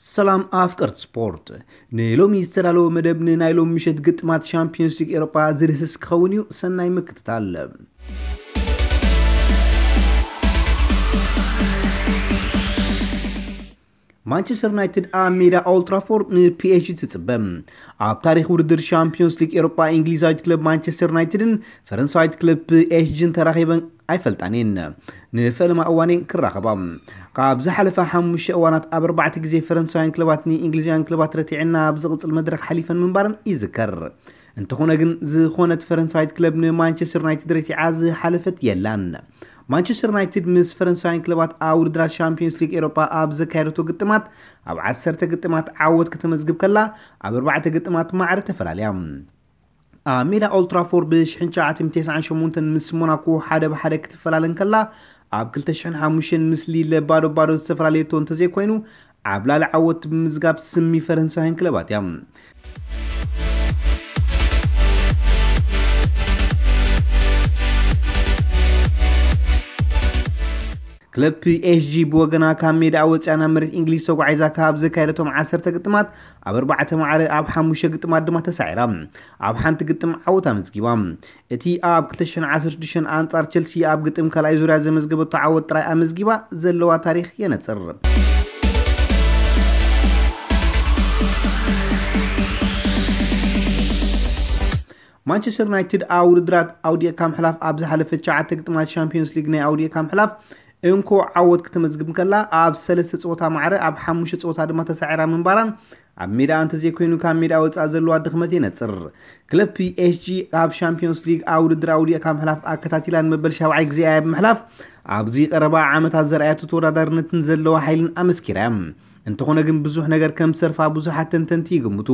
ሰላም ኣፍቀርቲ ስፖርት፣ ንሎሚ ዝተዳለወ መደብ ንናይ ሎም ምሸት ግጥማት ሻምፒዮንስ ሊግ ኤሮጳ ዝድህስስ ክኸውን እዩ። ሰናይ ምክትታል። ማንቸስተር ዩናይትድ ኣብ ሜዳ ኦልትራፎርድ ንፒኤስጂ ትጽበ። ኣብ ታሪኽ ውድድር ሻምፒዮንስ ሊግ ኤሮጳ፣ እንግሊዛዊት ክለብ ማንቸስተር ዩናይትድን ፈረንሳዊት ክለብ ፒኤስጂን ተራኺበን ኣይፈልጣን እየን። ንፈለማ እዋን እየን ክራኸባ። ካብ ዝሓለፈ ሓሙሽተ እዋናት ኣብ ኣርባዕተ ግዜ ፈረንሳውያን ክለባት ንእንግሊዛውያን ክለባት ረቲዐን ኣብ ዝቕጽል መድረኽ ሓሊፈን ምንባረን ይዝከር። እንተኾነ ግን ዝኾነት ፈረንሳዊት ክለብ ንማንቸስተር ዩናይትድ ረቲዓ ዝሓለፈት የላን። ማንቸስተር ዩናይትድ ምስ ፈረንሳውያን ክለባት ኣብ ውድድራት ሻምፒዮንስ ሊግ ኤሮጳ ኣብ ዘካየደቶ ግጥማት ኣብ ዓሰርተ ግጥማት ዓወት ከተመዝግብ ከላ፣ ኣብ ኣርባዕተ ግጥማት ማዕረ ተፈላልያ። ኣብ ሜዳ ኦልትራፎርድ ብ ሽሕን ትሽዓተ ሚእትን ተስዓን ሸሞንተን ምስ ሞናኮ ሓደ ብሓደ ክትፈላለ እንከላ፣ ኣብ ክልተ ሽሕን ሓሙሽተን ምስ ሊለ ባዶ ባዶ ዝተፈላለየቶ እንተዘይኮይኑ፣ ኣብ ላዕሊ ዓወት ብምዝጋብ ስሚ ፈረንሳውያን ክለባት እያ። ክለብ ፒኤስጂ ብወገና ካብ ሜዳ ወፂኣ ናብ መሬት እንግሊዝ ተጓዒዛ ካብ ዘካየደቶም ዓሰርተ ግጥማት ኣብ ኣርባዕተ ማዕረ ኣብ ሓሙሽተ ግጥማት ድማ ተሳዒራ። ኣብ ሓንቲ ግጥም ዓወት ኣመዝጊባ። እቲ ኣብ ክልተ ሽሕን ዓሰርተ ሽዱሽተን ኣንጻር ቸልሲ ኣብ ግጥም ካልኣይ ዙርያ ዘመዝገበቶ ዓወት ጥራይ ኣመዝጊባ ዘለዋ ታሪኽ የነጽር። ማንቸስተር ዩናይትድ ኣብ ውድድራት ኣውዲቕካ ምሕላፍ ኣብ ዝሓለፈ ትሽዓተ ግጥማት ሻምፒዮንስ ሊግ ናይ ኣውዲቕካ ምሕላፍ እንኮ ዓወት ክትመዝግብ እንከላ፣ ኣብ ሰለስተ ጸወታ ማዕረ ኣብ ሓሙሽተ ጸወታ ድማ ተሳዒራ ምንባራን ኣብ ሜዳ እንተዘይኮይኑ ካብ ሜዳ ወጻኢ ዘለዋ ድኽመት የነጽር። ክለብ ፒኤስጂ ኣብ ሻምፒዮንስ ሊግ ኣብ ውድድር ኣውዲቕካ ምሕላፍ ኣከታቲላ ንመበል ሻብዓይ ግዜ እያ ብምሕላፍ፣ ኣብዚ ቀረባ ዓመታት ዘርኣያቶ ተወዳዳርነትን ዘለዋ ሓይልን ኣመስኪራ እያ። እንተኾነ ግን ብዙሕ ነገር ከም ዝሰርፋ ብዙሓት ተንተንቲ ይግምቱ።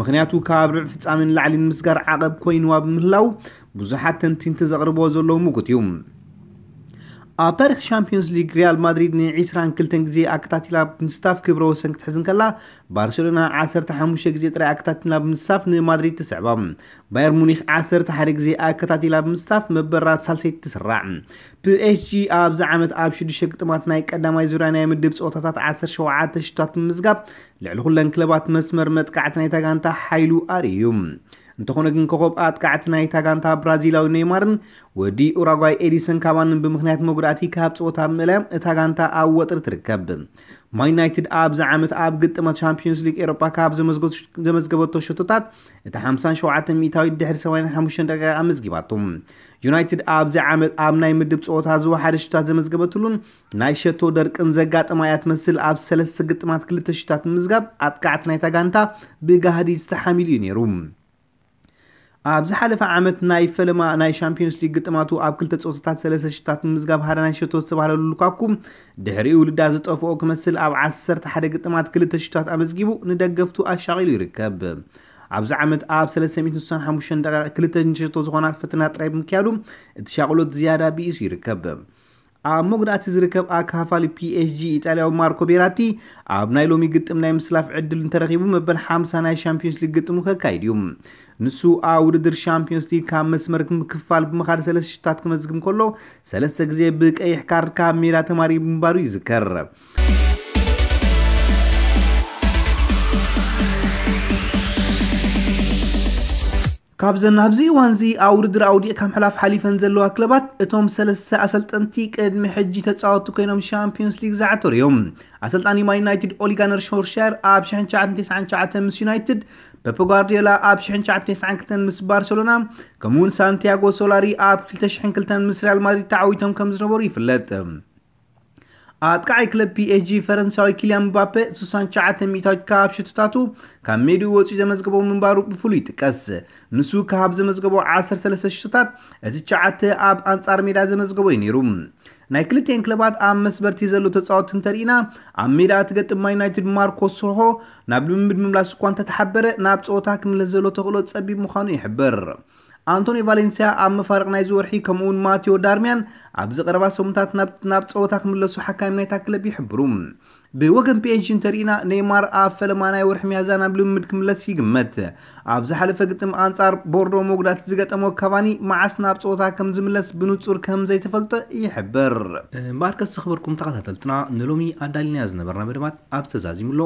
ምኽንያቱ ካብ ርብዒ ፍጻሜ ንላዕሊ ንምስጋር ዓቐብ ኮይንዋ ብምህላው ብዙሓት ተንተንቲ ዘቕርብዎ ዘለዉ ምጉት እዩ። ኣብ ታሪኽ ሻምፒዮንስ ሊግ ሪያል ማድሪድ ን ዒስራን ክልተን ግዜ ኣከታቲላ ብምስታፍ ክብረ ወሰን ክትሕዝ እንከላ፣ ባርሴሎና ዓሰርተ ሓሙሽተ ግዜ ጥራይ ኣከታቲላ ብምስታፍ ንማድሪድ ትስዕባ። ባየር ሙኒክ ዓሰርተ ሓደ ግዜ ኣከታቲላ ብምስታፍ መበል ራብ ሳልሰይቲ ትስራዕ። ፒኤስጂ ኣብዚ ዓመት ኣብ ሽዱሽተ ግጥማት ናይ ቀዳማይ ዙርያ ናይ ምድብ ጸወታታት ዓሰርተ ሸውዓተ ሽታት ብምምዝጋብ፣ ልዕሊ ኩለን ክለባት መስመር መጥቃዕቲ ናይታ ጋንታ ሓይሉ ኣርእዩ። እንተኾነ ግን ኮኸብ ኣጥቃዕቲ ናይታ ጋንታ ብራዚላዊ ኔይማርን ወዲ ኡራጓይ ኤዲሰን ካቫንን ብምኽንያት መጉዳእቲ ካብ ጸወታ ምእላዮም እታ ጋንታ ኣብ ወጥሪ ትርከብ። ማን ዩናይትድ ኣብዚ ዓመት ኣብ ግጥማት ሻምፒዮንስ ሊግ ኤሮጳ ካብ ዘመዝገ-፣ ዘመዝገበቶ ሸቶታት እቲ ሓምሳን ሸውዓተ ሚእታዊት ድሕሪ ሰማንያን ሓሙሽተን ደቂቃ ኣመዝጊባቶ። ዩናይትድ ኣብዚ ዓመት ኣብ ናይ ምድብ ጸወታ ዝወሓደ ሽታት ዘመዝገበትሉን ናይ ሸቶ ደርቅን ዘጋጠማ እያ ትመስል። ኣብ ሰለስተ ግጥማት ክልተ ሽታት ምምዝጋብ ኣጥቃዕቲ ናይታ ጋንታ ብጋህዲ ዝተሓሚሉ እዩ ነይሩ። ኣብ ዝሓለፈ ዓመት ናይ ፈለማ ናይ ሻምፒዮንስ ሊግ ግጥማቱ ኣብ ክልተ ጸወታታት ሰለስተ ሽታት ምምዝጋብ ሓደ ናይ ሸቶ ዝተባህለሉ ሉካኩ ድሕሪኡ ልዳ ዝጠፍኦ ክመስል ኣብ ዓሰርተ ሓደ ግጥማት ክልተ ሽታት ኣመዝጊቡ ንደገፍቱ ኣሻቒሉ ይርከብ። ኣብዚ ዓመት ኣብ ሰለስተ ሚእትን ስሳን ሓሙሽተን ደቂቕ ክልተ ንሸቶ ዝኾና ፈተና ጥራይ ብምክያዱ እቲ ሻቕሎት ዝያዳ ብኢሱ ይርከብ። ኣብ መጉዳእቲ ዝርከብ ኣካፋሊ ፒኤስጂ ኢጣልያዊ ማርኮ ቤራቲ ኣብ ናይ ሎሚ ግጥም ናይ ምስላፍ ዕድል እንተረኺቡ መበል ሓምሳ ናይ ሻምፒዮንስ ሊግ ግጥሙ ከካይድ እዩ። ንሱ ኣብ ውድድር ሻምፒዮንስ ሊግ ካብ መስመር ምክፋል ብምኻድ ሰለስተ ሽታት ክመዝግብ እንከሎ፣ ሰለስተ ግዜ ብቀይሕ ካርድ ካብ ሜዳ ተማሪ ምንባሩ ይዝከር። ካብዘን ኣብዚ እዋንዚ ኣብ ውድድር ኣውዲቕካ ምሕላፍ ሓሊፈን ዘለዋ ክለባት፣ እቶም ሰለስተ ኣሰልጠንቲ ቅድሚ ሕጂ ተጻወትቲ ኮይኖም ሻምፒዮንስ ሊግ ዝዓተሩ እዮም። ኣሰልጣኒ ማን ዩናይትድ ኦሊ ጋነር ሾልሻየር ኣብ ሽሕን ትሽዓተ ሚእትን ተስዓን ትሽዓተን ምስ ዩናይትድ፣ ፔፕ ጓርዲዮላ ኣብ ሽሕን ትሽዓተ ሚእትን ተስዓን ክልተን ምስ ባርሴሎና፣ ከምኡውን ሳንቲያጎ ሶላሪ ኣብ ክልተ ሽሕን ክልተን ምስ ሪያል ማድሪድ ተዓዊቶም ከም ዝነበሩ ይፍለጥ። ኣጥቃዓይ ክለብ ፒኤስጂ ፈረንሳዊ ኪልያን ምባፔ ስሳን ትሽዓተ ሚእታዊት ካብ ሽቶታቱ ካብ ሜድኡ ወፂኡ ዘመዝገቦ ምንባሩ ብፍሉይ ይጥቀስ። ንሱ ካብ ዘመዝገቦ ዓሰርተ ሰለስተ ሽቶታት እቲ ትሽዓተ ኣብ ኣንጻር ሜዳ ዘመዝገቦ እዩ ነይሩ። ናይ ክልቲኤን ክለባት ኣብ መስበርቲ ዘለዉ ተጻወትቲ እንተርኢና፣ ኣብ ሜዳ ትገጥም ማን ዩናይትድ ማርኮስ ሮሆ ናብ ልምምድ ምምላስ እኳ እንተተሓበረ፣ ናብ ጸወታ ክምለስ ዘሎ ተኽእሎ ጸቢብ ምዃኑ ይሕብር። ኣንቶኒ ቫሌንሲያ ኣብ መፋርቕ ናይዚ ወርሒ፣ ከምኡውን ማቴዎ ዳርሚያን ኣብዚ ቀረባ ሰሙንታት ናብ፣ ናብ ጸወታ ክምለሱ ሓካይም ናይታ ክለብ ይሕብሩ። ብወገን ፒኤስጂ እንተርኢና፣ ኔይማር ኣብ ፈለማ ናይ ወርሒ ሚያዝያ ናብ ልምምድ ክምለስ ይግመት። ኣብ ዝሓለፈ ግጥም ኣንጻር ቦርዶ መጉዳእቲ ዝገጠሞ ካቫኒ መዓስ ናብ ጸወታ ከም ዝምለስ ብንጹር ከም ዘይተፈልጠ ይሕብር። እምበኣርከስ፣ ዝኸበርኩም ተኸታተልትና፣ ንሎሚ ኣዳሊናዮ ዝነበርና መደባት ኣብ ተዛዚሙ ኣሎ።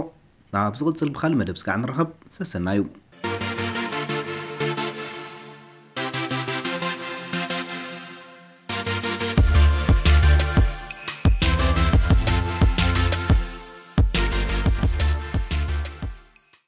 ናብ ዝቕጽል ብኻልእ መደብ ስጋዕ ንረኸብ። ሰሰናዩ።